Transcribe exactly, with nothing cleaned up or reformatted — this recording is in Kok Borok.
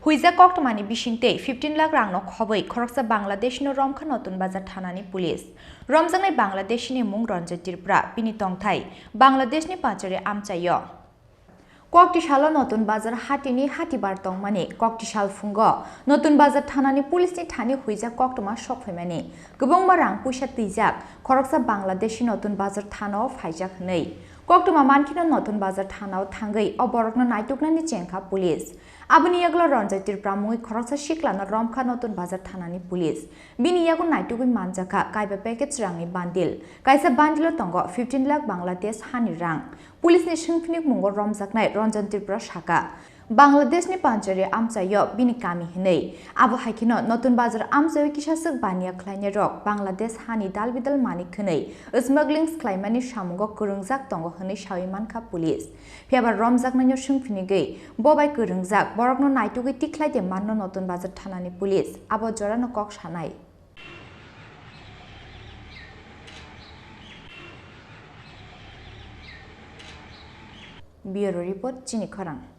Huijak koktwmani bisingtwi fifteen lakh rangno khobwi khoroksa Bangladeshino romkha Notun Bazar thanani police. Romjaknai Bangladeshini mung Ranjay Tripura, bini tongthai Bangladeshni Panchari amchaio. Kokti salo Notun Bazar hatini hatibar tongmani, kokti sal phungo Notun Bazar thanani policeni thani huijak koktwma sokphaimani, kwbangma rang puisa twijak, khoroksa Bangladeshi Notun Bazar thanao phaijak hwnwi. Koktwma mankheno Notun Bazar thanao thangwi o borokno naituknani chengkha police. Aboni yagulo Ranjay Tripura mungwi khoroksa siklano romkha Notun Bazar thanani police. Bini yago naitugwi manjakha kaiba package rangni bandil. Kaisa bandilo tongo fifteen lakh Bangladesh hani rang. Police ni swngphinik mungo romjaknai Ranjay Tripura saka, Bangladeshni Panchari amchaio bini kami hwnwi. Abo hai kheno Notun Bazar amchaio kisaswk baniya khlainai rok Bangladesh hani dalbidal manik hwnwi smuggling khlaimani samungo kwrwngjak tongo hwnwi sawi mankha police. Phiyaba romjaknaino swngphinigwi bo bai kwrwngjak borokno naitugwi tikhlai de manno Notun Bazar thanani police abo jorano kok sanai. Bureau Report, Chini Khorang.